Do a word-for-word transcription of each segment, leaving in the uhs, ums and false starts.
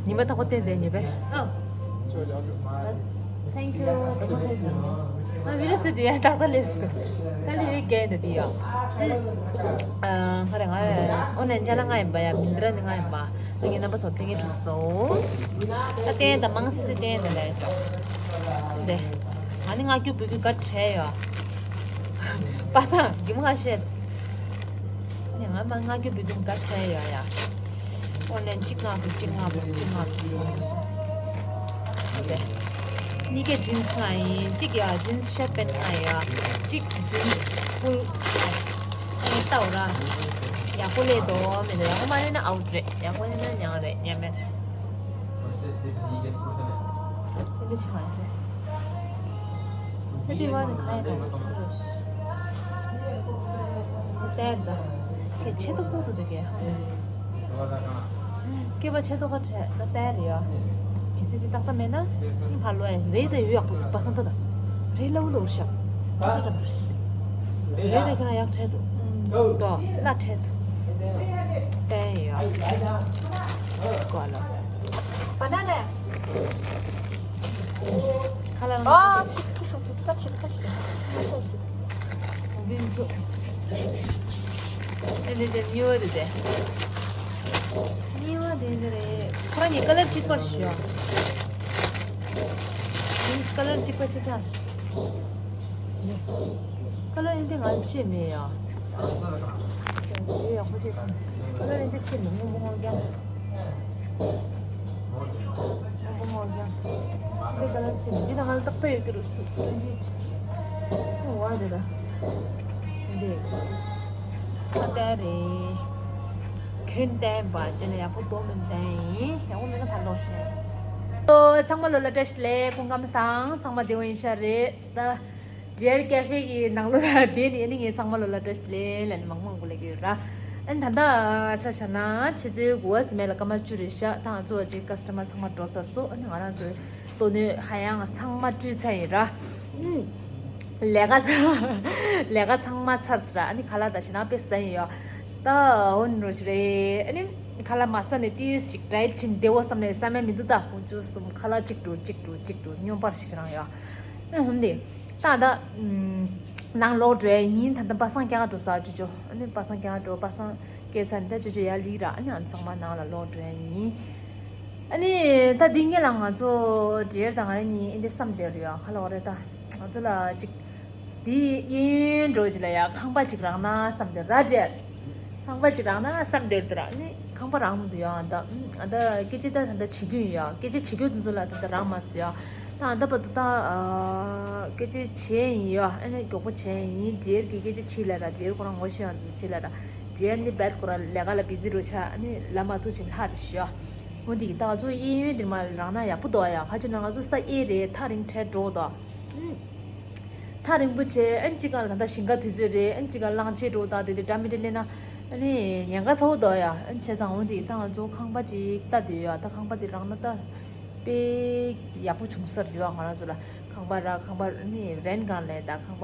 ཉི་མ་ཐག་པ་བསྟན་ཏེ་ཉེ་བས། ཨ། Thank you. ཨ་བི་ར་སི་དེ་ཡང་ཏག་ཏག་ལས་སུ། ད་ལས་བའི་རྒན་དེ་དེ་ཡང་། ཨ་ང་རེ་ང་ཨོ་ནན་ཅ་ལ་ང་ཡིན་པ་ཡ་མིན་དྲ་ནི་ང་ཡིན་པ། ད་ངའི་རྣམ་པ་ཚོ་ཕན་ངེས་གྲུ་སོ། ད་བསྟན་ད་མང་སི་སི་བསྟན་དེ་ལས། འདི། ང་ནི་ང་རྒྱུ་བུ་གུ་ག་བྲལ་ཡོད། པ་སངས་གི་མ་ཤེས། ནི་ང་མ་ང་རྒྱུ་བུ་གུ་ག་བྲལ་ཡོད་ཡ། ཨོ་ནན་གཅིག་ང་བུ་གཅིག་ང་བུ་གཅིག་ང་བུ་གཅིག་ང་བུ་སོང་། འདི། གཉིས་ཀ་ཇིན་སི་ང་ཡིན། གཅིག་ཡ་ཇིན་སི་ཤོར་པན་ང་ཡ། གཅིག་ཇིན་སི་ཕུལ། ཨ་ནི་ལྟ་འོ་ར། ཡག་པོ་ལས་དོ་མི་འདུག་ཡག་པོ་མ་ལས་ན་ཨའུ་ཊི་རེད། ཡག་པོ་ལས་ན་ཉག་རེད། ཉག་མེད། དེ་འདྲ་ཆེ་མ་རེད། ཨ་དེ་བ་ནི་ག་ཡ་རེད། ཏེར་ད། ཁྱེད་ཆེ་ཏོག་ཏོག་ཏུ་འདུག་གས། སྐེད་པ་ཆེ་ཏོག་ཁ་བྲལ་ད་ཏེར་ཡོད། གལ་སྲིད་དེ་ཏག་ཏག་མེད་ན་ཕར་ལོག་ཡ་རེད། ད་ཡོད་ཡག་པོ་འདུག་པ་སངས་ད་ད། རེད་ལ་འུ་ལོ་ཤག་རེད་ད་ཁྱེད་རང་ཡག་བྲལ་འདུག་ཏོ་ལ་བྲལ་འདུག་ཏེར་ཡོད། སྐོར་ལ། ཁ་ལག་ཨ། ཁ་ཆེ་ཁ་ཆེ་ཁ་ཆེ། འདི་ཚོ། ཨེ་འདི་འདི་ཉི་འོ་འདི་དེ། ཉི་འོ་འདི་འདི་རེད། ཁོ་རང་གཉིས་ཀ་ལར་གཅིག་པ་ཞིག་ཡོད། འདི་ཀ་ལར་གཅིག་པ་གཅིག་རྐྱང་། ཀ་ལར་འདི་ང་ལ་ཤེས་མེད་ཡ། འདི་ཡག་པོ་ཤེས་ཐུབ། ཀ་ལར་འདི་ཤེས་མེད། སྔོན་པོ་སྔོ་རྐྱང་། སྔོན་པོ་སྔོ་རྐྱང་། འདི་ད་ང་ལ་ཏག་ཏག་ཡོད་ཀྱི་རེད་ཟེར། འདི་བ་དེ་ད། འདི་ཁ་བསྟན་རེད། གྱོན་བསྟན་པ་ཅན་ལ་ཡག་པོ་འདུག་མིན་བསྟན་ཡིན། ཡག་པོ་མིན་ན་ཕར་ལོག་ཤེས། ཨོ་ཚང་མ་ལོ་ལ་བཀྲ་ཤིས་བདེ་ལེགས། སྐུ་ཁམས་བཟང་། ཚང་མ་བདེ་པོ་ཡིན་ཤག་རེད་ད། ཌི་ཡར་ཀེ་ཧྥེ་གི་ནང་ལོགས་ལ་བསྡད་ནས་ཨ་ནི་ངས་ཚང་མ་ལོ་ལ་བཀྲ་ཤིས་བདེ་ལེགས་ལབ་ནས་མང་མང་པོ་ལབ་ཀྱི་ཡོད་ར། ཨ་ནི་ད་ལྟ་ཆ་བཞག་ན་ཆུ་ཚོད་དགུ་པ་ཟིན་མེད་ལ་སྐར་མ་བཅུ་རེད་ཤག་ད་ང་ཚོ་ཅིག་ཀ་སི་ཊ་མར་ཚང་མ་འགྲོ་ཚར་སོང་། ཨ་ནི་ང་རང་ཚོའི་ལྟོ་སྣོད་ཧ་ཡང་ཚང་མ་བཀྲུས་ཚར་ཡིན་ར། ཨུམ། ལས་ཀ་ཚ་ལས་ཀ་ཚང་མ་ཚར་སོང་ར། ཨ་ནི་ཁ་ལག་ད་ཞེ་ན་དཔེ་ཟ་ཡིན་ཡོད། ད་འོ་ནོ་ཞིག་རེད། ཨ་ནི་ཁ་ལག་མ་ཟ་ནས་ཏིས་ཅིག་ཌ་ཡེ་ཊི་བྱེད་བདེ་བོ་བསམ་ནས་ཟ་མེད་མི་འདུག་ད་ཁོང་ཚོ་གསུམ་ཁ་ལག་གཅིག་འགྲོ་གཅིག་འགྲོ་གཅིག་འགྲོ་སྨྱོན་པར་ཞིག་རང་ཡོད། ཨ་ཧུམ་དེ། ད་ད། ནང་ལོག་འགྲོ་ཡ་ཡིན། ད་ལྟ་པ་སངས་རྒྱ་གར་འགྲོ་ས་ཅོ་ཅོ། ཨ་ནི་པ་སངས་རྒྱ་གར་འགྲོ། པ་སངས་སྐད་ཆ་འདི་ཅོ་ཅོ་ཡ་ལིག་ར། ཨ་ནི་ཨ་ཚང་མ་ནང་ལ་ལོག་འགྲོ་ཡ་ཡིན། ཨ་ནི་ད་འདི་ངེད་ལ་ང་ཚོ་ཌི་ཡར་དང་ང་རང་གཉིས་ཨེ་འདི་བསམ་བསྡད་རེད་ཡ། ཁ་ལོག་རེད་ད། ང་ཚོ་ལ་ཅིག་འདི་གཡས་གཡོན་འགྲོ་ཅིག་ལ་ཡ་ཁང་པ་ཅིག་རག་ན་བསམ་བསྡད་ར་ཌི་ཡར། ཁང་པ་ཅིག་རག་ན་བསམ་བསྡད་རེད་ད་ར། ཨ་ནི་ཁང་པ་རག་མི་འདུག་ཡ། ཨ་ད་ཨ་ད་སྐད་ཆ་ད་ད་ད་བྱེད་རྒྱུ་ཡིན་ཡ། སྐད་ཆ་བྱེད་རྒྱུ་དེ་ཚོ་ལ་ད་ད་རག་མ་སོང་ཡ། ད་ཨ་ད་བར་དུ་ད་ཨ་སྐད་ཆ་བྱས་ཡིན་ཡ། ཨ་ནི་མགྱོགས་པོ་བྱས་ཡིན། ཌི་ཡར་གྱི་སྐད་ཆ་བྱས་ལ་ར། ཌི་ཡར་ཁོ་རང་ངོ་ཤེས་ཡང་དེ་བྱས་ལ་ར། ཌི་ཡར་ནི་བད་ཁོ་རང་ལས་ཀ་ལ་བི་ཟི་རུ་ཆགས། ཨ་ནི་ལ་མ་ཐུག་ཅིག་ལྷག་དེ་ཤི་ཡ། འོ་འདི་ད་ང་ཚོ་གཡས་གཡོན་འདིར་མ་རག་ན་ཡག་པོ་འདུག་ཡ། ཁ་ཅིག་ན་ང་ཚོ་ས་གཡས་རེད། ཐག་རིང་དྲགས་འགྲོ་འདུག་ཐག་རིང་པོ་བྱས། ཨ་ནི་གཅིག་ག་ལ་ད་ལྟ་ཞིང་ཁ་དུས་ཚོད་རེད། ཨ་ནི་གཅིག་ག་གླང་ཆེན་འགྲོ་དང་དེ་དེ་འདྲ་མི་འདྲ་སླེབས་ན་ཨ་ནི་ཉེན་ཁ་ཚ་བོ་འདུག་ཡ། ཨ་ནི་བྱས་ཙང་འོ་འདི་ད་ང་ཚོ་ཁང་པ་ཅིག་ལྟ་འདོད་ཡ། ད་ཁང་པ་དེ་རག་ན་ད་དཔེ་ཡག་པོ་བྱུང་ས་རེད་ཡ། ང་རང་ཚོ་ལ་ཁང་པ་རག་ཁང་པ་ནི་རེན་གང་ལས་ད་ཁང་པ་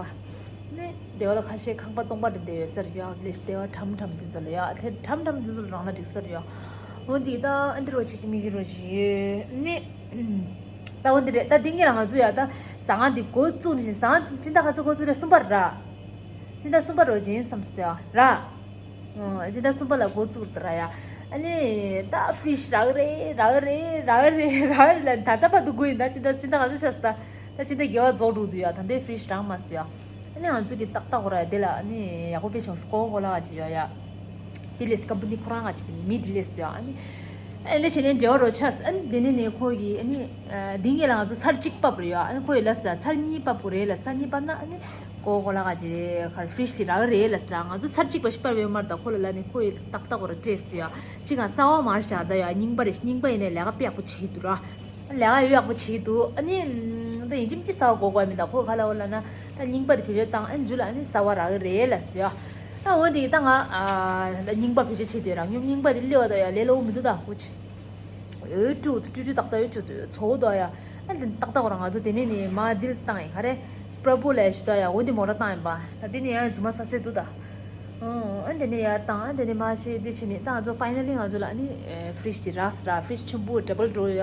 ནི་སྡེ་བ་ལ་ཁ་ཤས་ཁང་པ་སྟོང་པ་རེ་འདེ་ཡོད་ས་རེད་ཡ། ལས་སྡེ་བ་ཁྲམ་ཁྲམ་དེ་ཚོ་ལ་ཡ། དེ་ཁྲམ་ཁྲམ་དེ་ཚོ་ལ་རག་ན་འགྲིག་ས་རེད་ཡ། འོ་འདི་ད་ཨ་འདི་རོ་ཅིག་མི་གི་རོ་ཅིག་ཡོད་ནི། ད་འོ་འདི་རེད། ད་འདི་ངེད་ལ་ང་ཚོ་ཡ་ད་ཟ་ཁང་འདི་འགོ་བཙུགས་ནས་ཟ་ཁང་སྤྱི་ཟླ་ག་ཚོད་འགོ་བཙུགས་རེད། གསུམ་པ་ར། སྤྱི་ཟླ་གསུམ་པ་རོ་ཅིག་ཡིན་བསམ་སོང་ཡ་ར། ཨོ་སྤྱི་ཟླ་གསུམ་པ་ལ་འགོ་བཙུགས་རེད་ད་ར་ཡ། ཨ་ནི་ད་ཕི་ཤི་རག་རེད་རག་རེད་རག་རེད་རག་རེད་ལ་ད་ལྟ་བར་དུ་དགོས་ཡིན། ད་སྤྱི་ཟླ་སྤྱི་ཟླ་ག་ཚོད་ཆགས་སོང་། ད་ད་སྤྱི་ཟླ་བརྒྱད་པ་རྫོགས་འགྲོ་དུས་ཡ། ད་ལྟའི་ཕི་ཤི་རག་མ་སོང་ཡ། ཨ་ནི་ང་ཚོ་གི་ཏག་ཏག་གོ་ར་དེ་ལ་ཨ་ནི་ཡག་པོ་དཔེ་བྱུང་སོང་། ཀོ་ཀོ་ལ་ག་ཅིག་ཡོད་ཡ། དེ་ལས་ཀམ་པ་ནི་ཁོ་རང་ག་ཅིག་མི་དེ་ལས་ཡ། ཨ་ནི་ཨ་ནི་བྱས་ནས་འབྲེལ་བ་རོ་ཆགས། ཨ་ནི་དེ་ནས་ནས་ཁོ་གི་ཨ་ནི་འདི་ངེད་ལ་ང་ཚོ་ཚར་གཅིག་བབས་རེད་ཡ། ཨ་ནི་ཁོ་ཡི་ལ་ས་ཚར་གཉིས་བབས་དགོས་རེད་ལ། ཚར་གཉིས་བབས་ན་ཨ་ནི་ཀོ་ཀོ་ལ་ག་ཅིག་ཁར་ཕི་ཤི་དེ་རག་རེད་ལ་ས། ང་ཚོ་ཚར་གཅིག་བ་ཞིག་བབས་ཡོད་མ་རེད། ད་ཁོ་ལ་ལ་ནི་ཁོ་ཡི་ཏག་ཏག་གོ་ར་སྤྲད་སོང་ཡ། གཅིག་ང་གསར་བ་མར་བཞག་ད་ཡ། རྙིང་པ་རེད། རྙིང་པ་ཡིན་ནའི་ལས་ཀ་དཔེ་ཡག་པོ་བྱེད་ཀྱི་འདུག་ར། ལས་ཀ་ཡོད་ཡག་པོ་བྱེད་ཀྱི་འདུག་ཨ་ནི་ད་ཡིན་གཅིག་མིན་གཅིག་གསར་བ་དགོས་དགོས་མིན། ད་ཁོ་ག་ལ་འོ་ལ་ན་ད་རྙིང་པ་དེ་བེད་སྤྱོད་བཏང་ཨ་ནི་མཇུག་ལ་ཨ་ནི་གསར་བ་རག་གི་རེད་ལ་ཟེར་ཡ། ད་འོ་དེ་ད་ང་ད་རྙིང་པ་བེད་སྤྱོད་བྱེད་དུས་རང་ཉུང་རྙིང་པ་དེ་སླེབས་པ་ད་ཡ་ལས་སླ་བོ་མི་འདུག་ད་ཁོ་ཆེ་ཡོད་ཀྱི་འདུག་ཏུ་ཏུ་ཏག་ཏག་ཡོད་ཀྱི་འདུག་ཚོ་བོ་ད་ཡ། ཨ་ནི་ཏག་ཏག་རང་ང་ཚོ་དེ་ནས་ནི་མ་དིལ་བཏང་ཡིན་ག་རེ། པྲ་པོ་ལས་ཞུ་ད་ཡ། འོ་དེ་མོ་ར་བཏང་ཡིན་པ། ད་དེ་ནས་ཡང་རྫུན་མ་ས་སེ་འདུག་ད། ཨོ་ཨ་འདི་ནས་ཡར་བཏང་། ཨ་འདི་ནས་མར་བྱས་འདི་བྱས་ནས་ད་ང་ཚོ་ཕའི་ནལ་ལི་ང་ཚོ་ལ་ཨ་ནི་ཨེ་ཕི་རིཇ་དེ་རག་སོང་ར། ཕི་རིཇ་ཆེན་པོ་ཌབ་བལ་ཌོར་ཡ།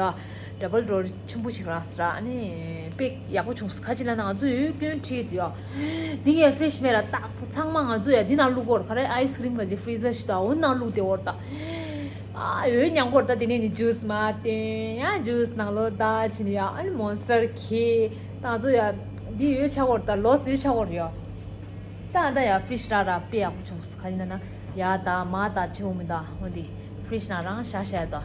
ཌབ་བལ་ཌོར་ཆེན་པོ་ཞིག་རག་སོང་ར། ཨ་ནི་དཔེ་ཡག་པོ་བྱུང་སོང་། ག་ཅི་ལབ་ན་ང་ཚོ་ཡོད་སྐྱོན་བྲིས་འདུག་ཡ། འདི་ངས་ཕི་རིཇ་མེད་ར། ད་ཚང་མ་ང་ཚོ་ཡ་འདི་ནང་བླུགས་ཀྱི་ཡོད་རེད། ག་རེ་ཨའི་སི་ཀི་རིམ་ག་ཅིག་ཕི་རི་ཛར་ཞིག་དང་འོ་ནང་བླུགས་བསྡད་ཡོད་རེད་ད། ཨ་ཡོད་མྱངས་ཀྱི་ཡོད་རེད་ད། དེ་ནས་ནི་ཇུས་མར་བཏོན་ཡ། ཇུས་ནང་ལོགས་ད་བྱས་ནས་ཡ། ཨ་ནི་མོན་སི་ཊར་ཁྱེར། ད་ང་ཚོ་ཡ་འདི་ཡོད་ཆགས་ཀྱི་ཡོད་རེད་ད། ལོས་ཡོད་ཆགས་ཀྱི་ཡོད་རེད་ཡ། ད་ད་ཡ་ཕི་རིཇ་རག་ར་དཔེ་ཡག་པོ་བྱུང་སོང་། ག་ཡིན་ན་ན་ཡ་ད་མར་ད་བྱེད་འོང་མི་ད། འོ་འདི་ཕི་རིཇ་ནང་རང་བཞག་བཞག་ཡ་ད།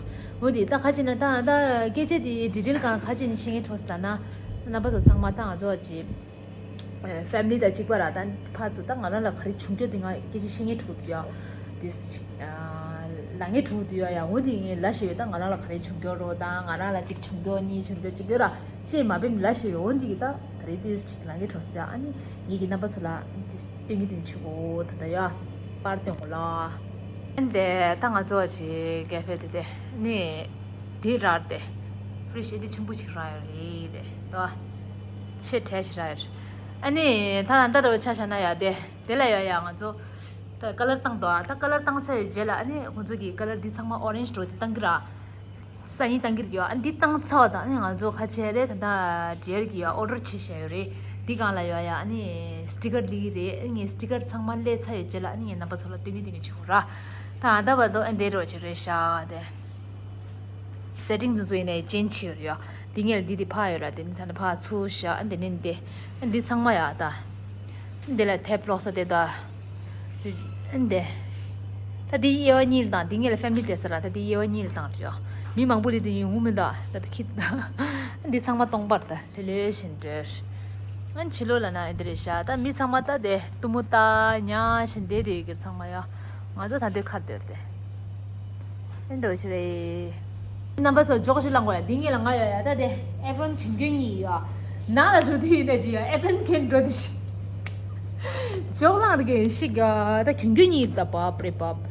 འོ་འདི་ད་ག་ཅི་ན་ད་ད་སྐད་ཆ་དེ་ཌི་ཊེལ་གང་ག་ཅི་ནས་ཤེས་མཁན་འཕྲོ་སོང་ད་ན། རྣམ་པ་ཚོ་ཚང་མ། ད་ང་ཚོ་ཅི་ཕེ་མི་ལི་དང་གཅིག་པ་ར། ད་ཕར་ཚུར་ད་ང་རང་ལ་ག་རེ་བྱུང་རྒྱུ་དེ་ང་སྐད་ཆ་བཤད་མཁན་འཕྲོ་འདུག་ཡ། དེ་ཅིག་ལབ་མཁན་འཕྲོ་འདུག་ཡ། ཡ་འོ་འདི་ངས་ལབ་ཤེས་ཡོད། ད་ང་རང་ལ་ག་རེ་བྱུང་རྒྱུ་རོ། ད་ང་རང་ལ་གཅིག་བྱུང་རྒྱུ་གཉིས་བྱུང་རྒྱུ་གཅིག་ཡོད་ར། ཅེས་མ་བེམ་ལ་ཞེས་འོ་འདི་གི་ད་ད་རེས་ཏིས་ཅིག་ལང་གི་གྲོགས་ཟེར། ཨ་ནི་ངེད་ཀྱི་རྣམ་པ་ཚོ་ལ་ཏིས་སྟོན་གི་དེ་ཆུ་གོ་ད་ད་ཡ་པར་སྟོན་གོ་ལ། ཨ་ནི་དེ་ད་ང་ཚོ་ཅིག་ཀེ་ཧྥེ་དེ་དེ་ནི་དེ་རར་དེ་ཕི་རིཇ་དེ་ཆུང་པོ་ཞིག་རག་ཡོད་རེད་དེ་ད་ཆེ་གྲས་ཞིག་རག་ཡོད་རེད། ཨ་ནི་ད་ད་ད་ཆ་བཞག་ན་ཡ་དེ་དེ་ལ་ཡ་ཡ་ང་ཚོ་ད་ཀ་ལར་བཏང་འདུག་ཨ་ད་ཀ་ལར་བཏང་ཚར་བའི་རྗེས་ལ་ཨ་ནི་ཁོང་ཚོ་གི་ཀ་ལར་འདི་ཚང་མ་ཨོ་རེན་ཇི་འདྲ་བོ་དེ་བཏང་གི་ར། སང་ཉིན་བཏང་གི་རེད་ཡ། ཨ་འདི་བཏང་ཚར་བ་དང་ཨ་ནི་ང་ཚོ་ཁ་ཆེ་རེད་ད། ད་ཌི་ཨར་གི་ཡ་ཨོ་ཌར་བྱས་བཞག་ཡོད་རེད། འདི་སྒང་ལ་ཡ་ཡ་ཨ་ནི་སི་ཊི་ཀར་ལི་རེད། ཨ་ངས་སི་ཊི་ཀར་ཚང་མ་ལས་ཚར་ཡོད་རྗེས་ལ་ཨ་ནི་ངས་རྣམ་པ་ཚོ་ལ་སྟོན་གི་སྟོན་གི་བྱུང་ར། ད་ཨ་ད་བར་དུ་ཨ་འདི་རོ་ཆེ་རེད་ཤག་དེ། སེ་ཊིང་ཚོ་ཚོ་ཡིན་ནའི་ཅེན་ཇི་བྱས་ཡོད་རེད་ཡ། འདི་ངས་འདི་དེ་ཕར་ཡོད་ར། དེ་ནི་ད་ནི་ཕར་ཚུར་བཞག་ཨ་འདི་ནི་འདི། ཨ་འདི་ཚང་མ་ཡ་ད། འདི་ལ་ཐེབ་ལོག་ས་དེ་ད། འདི། ད་འདི་དབྱེ་བ་གཉིས་ལ་བཏང་། འདི་ངེད་ལ་ཕེ་མི་ལི་དེ་ས་ལ་ད་འདི་དབྱེ་བ་གཉིས་ལ་བཏང་རེད་ཡ། མི་མང་པོ་ལི་དེ་ཡོང་གི་མི་འདུག་ད་ད་ཁྱི། འདི་ཚང་མ་སྟོང་པར་ད་ལྷོད་ལྷོད་བཞིན་འགྲོ། ཨ་ཕྱི་ལོགས་ལ་ན་འདི་རེད་ཤག་ད་མི་ཚང་མ་ད་དེ་གཏུམ་མོ་ད་ཉག་བཞིན་བསྡད་དེ་ཡོད་ཀྱི་ཚང་མ་ཡ། ང་ཚོ་ད་འདི་ཁར་སྡོད་དེ། ཨེ་འགྲོ་ཞིག་རེད། རྣམ་པ་ཚོ་འཇོག་ཞིག་བླངས་དགོས་ཡ། འདི་ངེད་ལ་ང་ཡོད་ཡ། ད་དེ་ཨེ་པི་རོན་གྱོན་གྱོན་གཉིས་ཡོད་ཡ། ནང་ལ་འགྲོ་དུས་ཡིན་ད་ཅི་ཡོད་ཡ། ཨེ་པི་རོན་གྱོན་འགྲོ་དུས་ཤིག་འཇོག་བླངས་དེ་གས་ཤིག་ཡ། ད་གྱོན་གྱོན་གཉིས་ད་བབ་རེད་བབ།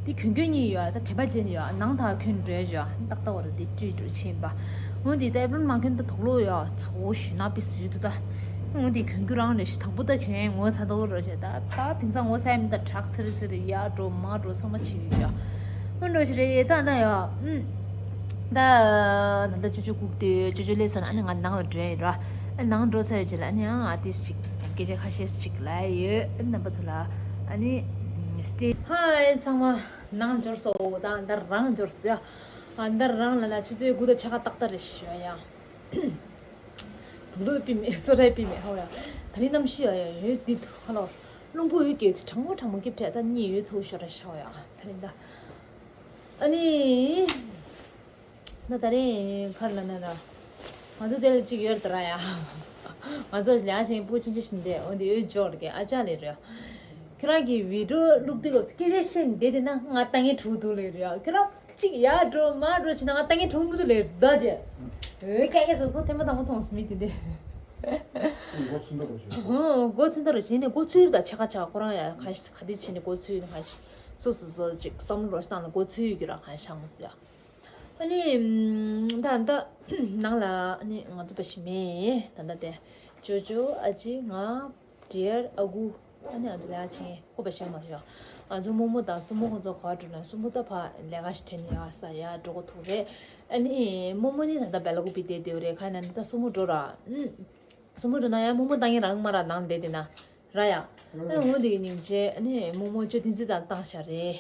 འདི་གྱོན་གྱོན་གཉིས་ཡོད་ཡ། ད་དྲན་པ་བརྗེད་ནས་ཡོད་ཡ། ནང་ད་གྱོན་འགྲོ་ཡ། ཏག་ཏག་བར་འདི་བཀྲུས་འགྲོ་ཕྱིན་པ། འོ་འདི་ད་ཨེ་པི་རོན་མ་གྱོན་ད་དོག་ལོ་ཡ། ཚོ་ཞུ་ན་པི་སུས་དུ་ད། འོ་འདི་གྱོན་གྱོན་རང་རེད་ཤི། དང་པོ་ད་གྱོན་ངོ་ཚ་དོག་རོ་ཞེ་ད། ད་དེང་སང་ངོ་ཚ་ཡ་མི་ད་དྲག་ཚེར་ཚེར་ཡ་འགྲོ་མ་འགྲོ་ཚང་མ་བྱེད་ཀྱི་ཡོད་ཡ། འོ་འགྲོ་ཞིག་རེད་ད་ད་ཡ། ཨུམ། ད་ད་ད་ཅོ་ཅོ་སྒུག་དེ་ཅོ་ཅོ་ལས་ས་ན་ཨ་ནི་ང་ནང་ལ་འགྲོ་ཡ་ཡིན་ར། ཨ་ནང་འགྲོ་ཚར་ཡོད་ཅེ་ལ་ཨ་ནི་ཨ་ཏིས་ཅིག་སྐད་ཆ་ཁ་ཤས་ཅིག་ལ་ཡོད། ཨ་རྣམ་པ་ཚོ་ལ་ཨ་ནི་སྟེ། ཧའི་ཚང་མ་ནང་འབྱོར་སོ། ད་འདར་རང་འབྱོར་སོ་ཡ། ཨ་འདར་རང་ལ་ན་ཆུ་ཚོད་དགུ་དང་ཕྱེད་ཀ་ཏག་ཏག་རེད་ཤོད་ཡ། དུག་ལོག་པི་མེད་སོ་རའི་པི་མེད་ཧོ་ཡ། ད་རིང་གནམ་གཤིས་ཡ་ཡ་ཡོད་འདི་དུ་ཧ་ལོ། རླུང་བུ་ཡོད་ཀྱི་དུ་གྲང་མོ་གྲང་མོ་སྐྱིབས་བྲལ་ད་གཉིད་ཡོད་ཚོ་ཤོར་ར་ཤའོ་ཡ། ད་རིང་ད། ཨ་ནི། ད་ད་རིང་ཁར་ལ་ན་ན། ང་ཚོ་དེ་ལ་གཅིག་ཡོད་དུ་ར་ཡ། ང་ཚོ་ལ་ཞིང་པོ་ཆུང་ཆུང་ཞིག་འདས་འོན་ཏེ་ཡོད་འཇོག་ར་གི་ཨ་ཅག་ལས་རེད། ཁྱོད་རང་གི་བི་ཌིའོ་བླུག་དུས་སྐད་ཆ་བཤད་འདས་དེ་ན་ང་ལྟ་ངན་གྲུ་དུ་ལས་རེད། ཁྱོད་རང་གཅིག་ཡར་འགྲོ་མར་འགྲོ་བྱས་ན་ང་ལྟ་ངན་གྲུ་མི་འདུག་ལས་ད་ཅེ། འོས་ཀྱ་ཀྱ་ཟེར་ཁོ་ཐེངས་མ་དང་པོ་མཐོང་སོང་མི་དེ་འདི། མགོ་ཚོས་འདུག་རོ་ཞེས། ཧོ་མགོ་ཚོས་འདུག་རོ་ཞེས་ནས་མགོ་ཚོས་ད་ཆ་ག་ཆ་ག་ཁོ་རང་ཡ་ག་ག་དེ་བྱས་ནས་མགོ་ཚོས་ནས་ག་སོ་སོ་སོ་ཅིག་བསམ་བློ་རོ་ཞིག་བཏང་ལ་མགོ་ཚོས་ཡོད་ཀྱི་ར་ག་ཤང་མོ་ཟེར་ཡ། ཨ་ནི་ད་ད་ནང་ལ་ཨ་ནི་ང་ཚོ་པ་ཞིག་མེད་ད་ད་དེ་ཅོ་ཅོ་ཨ་ཅེ་ང་། ཌི་ཨར་ཨ་ཁུ། ཨ་ནི་ང་ཚོ་ལས་ཀ་བྱེད་མཁན་ཁོ་པ་ཞིག་མ་རེད་ཡ། ང་ཚོ་རྨོ་མོ་དང་སྲུ་མོ་ཁོ་ཚོ་ག་པར་འགྲོ་ན་སྲུ་མོ་ད་ཕ་ལས་ཀ་ཞིག་ཐོན་ཡ་ས་ཡ་འགྲོ་གོ་ཐུག་རེད། ཨ་ནི་རྨོ་མོ་ནི་ད་ལྟ་བེ་ལ་ཀུ་པི་བསྡད་བསྡད་རེད་ཁ་ན་ནི་ད་སྲུ་མོ་འགྲོ་ར། ཨུམ། སྲུ་མོ་འགྲོ་ན་ཡ་རྨོ་མོ་ལྟ་མཁན་རང་མ་ར་ནང་བསྡད་དེ་ན་ར་ཡ། ཨ་འོ་དེ་གི་ཉིན་བྱས་ཨ་ནི་རྨོ་མོ་ཅོ་ཏིན་ཙི་ཙང་བཏང་བཞག་རེད།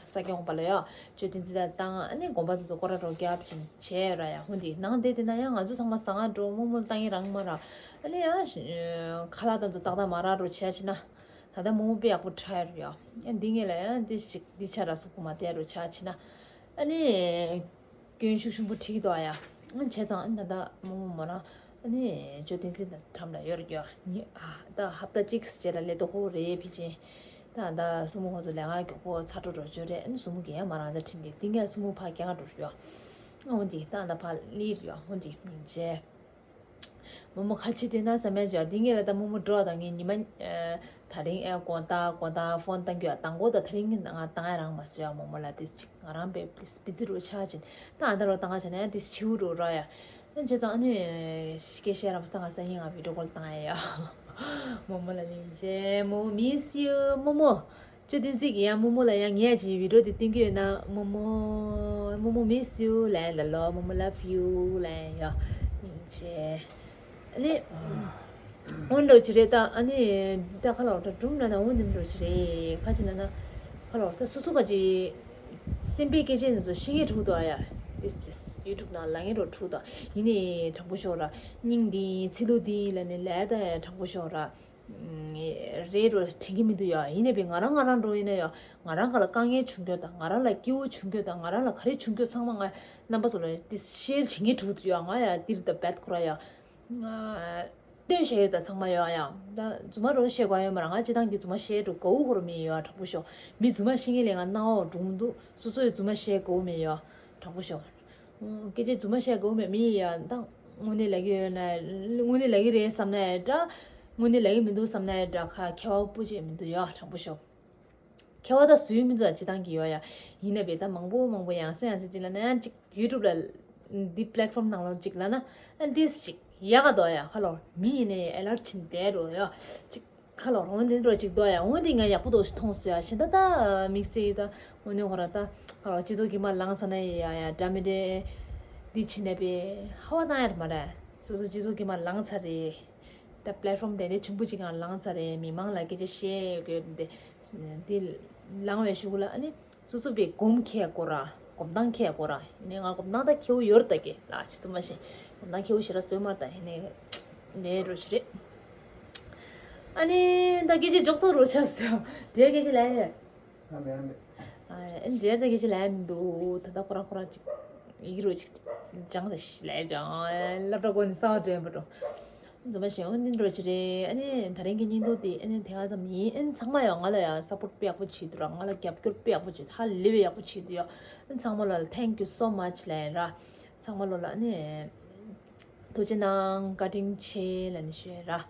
ས་སྐྱོང་པ་ལ་ཡ། ཅོ་ཏིན་ཙི་ཙང་བཏང་ཨ་ནི་དགོན་པ་དེ་ཚོ་སྐོར་ར་རོགས་རྒྱབ་ཅིང་བྱས་ར་ཡ། ཧུན་དེ་ནང་བསྡད་དེ་ན་ཡ་ང་ཚོ་ཚང་མ་ཟ་ང་འགྲོ་རྨོ་མོ་ལྟ་མཁན་རང་མ་ར། ཨ་ནི་ཡ་ཁ་ལག་དང་དུ་ཏག་ཏག་མ་རག་རོ་བྱས་ཕྱིན་ན། ད་ལྟ་རྨོ་མོ་དཔེ་ཡག་པོ་ཁྲ་ཡ་རུ་ཡ། ཨ་འདི་ངེད་ལ་ཡ་འདི་ཞིག་འདི་ཆ་ར་སུ་ཁུ་མ་དེ་རུ་ཆ་ཕྱིན་ན། ཨ་ནི། སྐྱོན་ཤུགས་ཆེན་པོ་ཁྲིད་ཀྱི་འདུག་ཨ་ཡ། ཨ་བྱས་ཙང་ཨ་ད་ལྟ་རྨོ་མོ་མོ་རང་ཨ་ནི་ཅོ་ཏིན་ཙི་ད་འགྲམ་ལ་ཡོད་རེད་ཡ། ཉི་ཨ་ད་ཧབ་ཏ་གཅིག་རྗེས་ལ་སླེབས་དོ་ཁོ་རེད་ཕི་ཅིན། ད་ད་སྲུ་མོ་ཁོ་ཚོ་ལས་ཀ་མགྱོགས་པོ་ཚར་འགྲོ་འགྲོ་བརྗོད་རེད། ཨ་ནི་སྲུ་མོ་གིས་ཡང་མ་རང་ད་ཁྲིད་འདི་འདི་ངས་སྲུ་མོ་ཕ་རྒྱང་འགྲོ་རེད་ཡ། འོ་འདི་ད་ད་ཕ་ལི་རེད་ཡ། འོ་འདི་མིང་བྱས། རྨོ་མོ་ཁ་ཆེ་དེ་ན་བསམ་ཡ་བྱ་འདི་ངས་ལ་ད་རྨོ་མོ་འགྲོ་དང་ངས་ཉི་མ། ད་རིང་ཨེ་དགོང་དག་དགོང་དག་ཕོན་བཏང་རྒྱུ་ཡ་དང་པོ་ད་ད་རིང་ང་བཏང་ཡ་རང་མ་ཟེར་ཡ་རྨོ་མོ་ལ་དེ་ཅིག་ང་རང་པའི་པི་ལིས་པི་ཛི་རུ་ཆགས་ཅིན་ད་ཨ་ད་རུ་བཏང་ཆ་ན་ཡ་དེ་ཆིའུ་རུ་ར་ཡ། ཨ་བྱས་ཙང་ཨ་ནི་སྐད་བཤད་རམ་ས་ང་སང་ཉིན་ང་བི་ཌིའོ་ཀོལ་བཏང་ཡ་ཡ། རྨོ་མོ་ལ་ནི་ཇེ་མོ་མི་སི་ཡུ་རྨོ་མོ། ཅོ་བསྟན་འཛིན་གྱིས་ཡང་རྨོ་མོ་ལ་ཡང་ངས་ཅིག་བི་ཌི་ཡོ་འདི་སྟོན་གྱི་ཡོད་ན། རྨོ་མོ། རྨོ་མོ་miss you ལབ་ཡ་ལ་ལོ། རྨོ་མོ་love you ལབ་ཡ་ཡོད། ཡིན་ཅེ། ཨ་ནི། འོན་འགྲོ་ཅི་རེད་ད། ཨ་ནི། ད་ཁ་ལོ་ད་སྒྲུང་ན་ན་འོན་འདི་འགྲོ་ཅི་རེད། ཁ་ཅི་ན་ན། ཁ་ལོ་ད་སོ་སོ་ཁ་ཅི། སེམས་པའི་སྐད་ཆ་འདི་ཚོ་ཤེས་ངེས་འགྲོ་འདུག་ཨ་ཡ། this this YouTube ནང་ལ་ངེས་འགྲོ་འགྲོ་འདུག་ཡིན་ནའི་དྲང་པོ་ཤོད་ར། སྙིང་འདི་ཚིག་ལོ་འདི་ལ་ནི་ལས་ད་ཡ་དྲང་པོ་ཤོད་ར། རེད་རོ་དྲན་གྱི་མི་འདུག་ཡ། ཡིན་ནའི་བས་ང་རང་ང་རང་འགྲོ་ཡིན་ན་ཡ། ང་རང་ག་ལ་དཀའ་ངལ་བྱུང་རྒྱུ་དང་། ང་རང་ལ་སྐྱིད་པོ་བྱུང་རྒྱུ་དང་། ང་རང་ལ་ག་རེ་བྱུང་རྒྱུ་ཚང་མ་ང་རྣམ་པ་ཚོ་ལ་དེ་ཤེར་བྱེད་ངེས་འགྲོ་འདུག་ཡ། ང་ཡ་འདིར་ད་བད་ཁོ་ར་ཡ། སྟོན་བཤད་ཡོད་ད་ཚང་མ་ཡོད་ཡ། ད་རྫུན་མ་རོ་བཤད་དགོས་ཡོད་མ་རེད། ང་སྤྱི་བཏང་གི་རྫུན་མ་བཤད་འགྲོ་དགའ་བོ་ཁོ་ར་མི་ཡོད་དྲང་པོ་ཤོད། མི་རྫུན་མ་བཤད་ངེས་ལས་ང་སྣང་བ་འགྲོ་མི་འདུག་སོ་སོ་ཡི་རྫུན་མ་བཤད་དགའ་བོ་མི་ཡོད་དྲང་པོ་ཤོད། སྐད་ཆ་རྫུན་མ་བཤད་དགོས་མེད་མི་ཡིན་ཡང་ད། དངོས་གནས་ལབ་ཀྱི་ཡོད་ན། དངོས་གནས་ལབ་ཀྱི་རེད་བསམ་ན་ཡང་འདྲ། དངོས་གནས་ལབ་ཀྱི་མི་འདུག་བསམ་ན་ཡང་འདྲ། ཁ་ཁྱད་པར་པོ་ཅིག་མི་འདུག་ཡ་དྲང་པོ་ཤོད། ཁྱད་པར་ད་བཟོས་མི་འདུག་ད་སྤྱི་བཏང་གི་ཡོད་ཡ། ཡིན་ན་བས་ད་མང་པོ་མང་པོ་ཡང་སེ་ཡང་སེ་ཅིག་ལབ་ན་ཡང་ཅིག་YouTube ལ། འདི་platform ནང་ལ་ཅིག་ལབ་ན། ཨ་འདིས་ཅིག་ཡག་ག་འདུག་ཡ། ཁ་ལོ་མི་ཡིན་ནའི་ཨེ་ལར་ཕྱིན་བསྡད་འགྲོ་ཡ་ཅིག་ཁ་ལོ་རང་དེ་འགྲོ་ཅིག་འདུག་ཡ། འོན་ཏེ་ང་ཡག་པོ་འདུག་ཞིག་མཐོང་སོང་ཡ། གཞན་ད་ད་དམིགས་བསལ་ད་དངོས་གནས་ཁོ་ར་ད་ཁ་ལོ་སྤྱི་ཚོགས་ཀྱི་མ་ལངས་ས་ན་ཡ་ཡ་འདྲ་མི་འདྲ་འདི་ཕྱིན་ནས་པས་ཧ་བ་བཏང་ཡ་རེད་མ་རེད། སོ་སོ་སྤྱི་ཚོགས་ཀྱི་མ་ལངས་ཚར་རེད། ད་platform དེ་འདྲའི་ཆེན་པོ་ཅིག་ཡང་ལངས་ཚར་རེད། མི་མང་ལ་སྐད་ཆ་བཤད་དགོས་འདི་འདི་ལངས་བའི་གཞུག་ལ་ཨ་ནི། སོ་སོ་པའི་སྒོམ་ཁས་གོ་ར། སྒོམ་སྟངས་ཁས་གོ་ར། ཡིན་ནའི་ང་སྒོམ་སྟངས་ད་ཁེའུ་ཡོད་རེད་ད་ཀྱེ་ལ་ཅི་ཙམ་མ་ཤེས། སྒོམ་སྟངས་ཁེའུ་ཞེ་དྲག་བཟོས་མ་རེད་ད། ཡིན་ནའི་ལས་རོ་ཞིག་རེད། ཨ་ནི་ད་སྐད་ཆ་འཇོག་ཚོགས་རོ་ཆགས་སོང་། འདྲེ་སྐད་ཆ་ལས་ཡོད། ཨ་མེད་ཨ་མེད། ཨ་ཨ་ནི་འདྲེ་ད་སྐད་ཆ་ལས་མི་འདུག་ད་ལྟ་ཁོ་རང་ཁོ་རང་ཅིག་ཡིག་རོ་ཅིག་སྦྱངས་ད་ཞིག་ལས་ཀྱང་སློབ་གྲྭ་སྐོར་ནས་གསང་བ་སྤྲོད་པ་འགྲོ། འཛོམས་པ་ཞེ་འོ་འདི་འགྲོ་ཅི་རེད། ཨ་ནི་ད་རིང་གི་བརྙན་ཐུང་དེ་ཨ་ནི་དེ་ག་ཙམ་ཡིན། ཨ་ནི་ཚང་མ་ཡང་ང་ལ་ཡང་support དཔེ་ཡག་པོ་བྱེད་འདུག་ར། ང་ལ་རྒྱབ་སྐྱོར་དཔེ་ཡག་པོ་བྱེད། ཧ་ལས་པའི་ཡག་པོ་བྱེད་འདུག་ཡ། ཨ་ནི་ཚང་མ་ལ་thank you so much ལབ་ཡིན་ར། ཚང་མ་ལོ་ལ་ཨ་ནི་ཐུགས་རྗེ་གནང་། བཀའ་དྲིན་ཆེ་ལབ་ནི་ཞུ་ཡ་ར།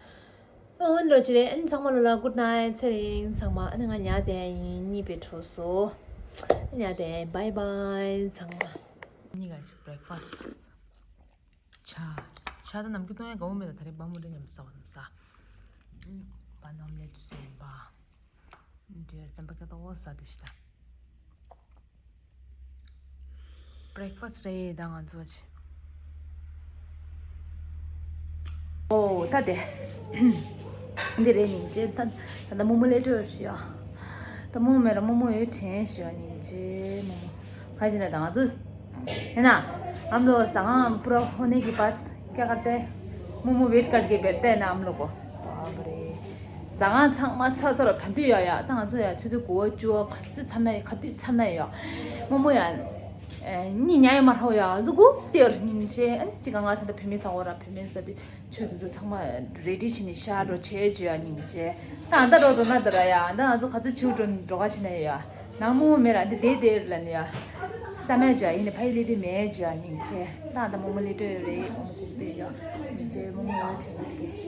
འོ་འདྲ་ཅི་རེད། ཨ་ནི་ཚང་མ་ལོ་ལ་good night ཚེ་རིང་ཚང་མ། ཨ་ནི་ང་ཉལ་བསྡད་ཡིན། གཉིད་དཔེ་བྲོ་སོང་། ཉལ་བསྡད་ཡིན། bye bye ཚང་མ། གཉིས་ཀ་breakfast ཆ། ཆ་ད་ནམ་རྒྱུན་གཏོང་ཡ་དགའ་བོ་མེད་ད། ད་རེས་སྤར་མོ་འདྲ་མཉམ་དུ་ཟ་བ་དང་ཟ། bun omelette ཟེར་བ། འདྲེར་ཙམ་པ་ཀ་ཏོ་ཟ་དེ་ཤི་ད། breakfast རེད་ད་ང་ཚོ་ཆ། ཨོ་ད་དེ། འདི་རེད་ནི་ཅེ་ད། ད་ད་རྨོ་མོ་ལས་སྤྲོད་ཞུ་ཡ། ད་རྨོ་མོ་མེད་ར་རྨོ་མོ་ཡོད་དྲན་ཞུ་ཡ་ནི་ཅེ་རྨོ་མོ། ཁ་ཅིག་ན་ད་ང་ཚོ། है ना। हम लोग सांगा पूरा होने के बाद क्या करते हैं? मोमो वेट करके बैठते हैं ना हम लोग को। बाप रे। सांगा ཚང་མ་ཚར་ཚར་ད་དུས་ཡ་ཡ། ད་ང་ཚོ་ཡ་ཆུ་ཚོད་དགུ་པ་བཅུ་པ་ག་ཚོད་ཚར་ན་ཡ། ག་དུས་ཚར་ན་ཡ། རྨོ་མོ་ཡ། ཨེ་གཉིད་ཉལ་ཡ་མ་ཧྲ་ཡ། ང་ཚོ་སྒུག་བསྡད་ཡོད་རེད་ཉིན་ཅེ། ཨ་ནི་ཅི་ག་ང་ད་ད་བུད་མེད་ཚ་བོ་ར་བུད་མེད་ས་དུས། ཆུ་ཚོད་ཚོད་ཚང་མ་ready བྱས་ནས་ཤར་འགྲོ་བྱས་བྱོས་ཡ་སྙིང་རྗེ། ད་ཨ་ད་རོ་འགྲོ་ན་ད་ར་ཡ། ད་ང་ཚོ་ག་ཚོད་ཕྱིར་འགྲོ་འགྲོ་ག་བྱས་ན་ཡ། ནང་རྨོ་མོ་མེད་ར་འདི་བསྡད་བསྡད་ལ་ནི་ཡ། བསམ་ཡ་བྱ་ཡིན་ནི་ཕ་ཡི་ལི་དེ་མེད་བྱ་སྙིང་རྗེ། ད་ཨ་ད་རྨོ་མོ་ལི་སྤྲོད་ཡོད་རེད། རྨོ་མོ་སྒུག་བསྡད་ཡ་སྙིང་རྗེ། རྨོ་མོ་ཡོད་བྱས་ཡོད་གི།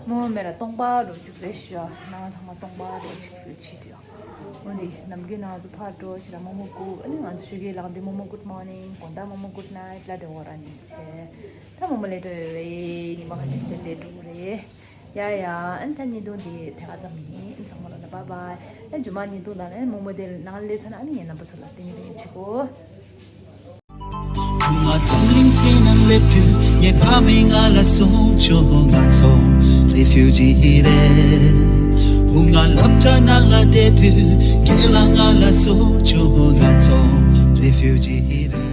རྨོ་མོ་མེད་ར་སྟོང་པ་འགྲོ་རྒྱུ་རེད་ཤོ། ནང་ཚང་མ་སྟོང་པ་འགྲོ་རྒྱུ་རེད་བྱས་དུ་ཡ། འོ་འདི་ནམ་རྒྱུན་ང་ཚོ་ཕར་འགྲོ་ཕྱིར་ར་རྨོ་མོ་སྒུག་ཨ་ནི་ང་ཚོ་ཞོགས་ཀས་ལངས་དུས་རྨོ་མོ་good morning དགོང་དག་རྨོ་མོ་good night ལབ་བསྡད་ཡོད་ར་སྙིང་རྗེ། ད་རྨོ་མོ་ལས་འགྲོ་ཡོད་རེད། ཉི་མ་ཁ་ཤས་ཚེ་ལས་འགྲོ་གི་རེད། ཡ་ཡ། ཨན་ད་བརྙན་ཐུང་འདི་དེ་ག་ཙམ་ཡིན། ཚང་མ་ལ་ན་bye bye། ཨན་རྗེས་མ་བརྙན་ཐུང་དང་ནས་རྨོ་མོ་དེ་ནང་སླེབས་ཚར་ན་ཨ་ནི་ངས་རྣམ་པ་ཚོ་ལ་སྟོན་གི་རེད་བྱེད་གོ། བུ་ང་འཛམ་གླིང་སྟེང་ན་སླེབས་དུས་ངའི་ཕ་མས་ང་ལ་གསུངས་བྱུང་། ང་ཚོ་refugee རེད། བུ་ང་སློབ་གྲྭ་ནང་ལ་བསྡད་དུས་རྒན་ལགས་ང་ལ་གསུངས་བྱུང་། ང་ཚོ་refugee རེད།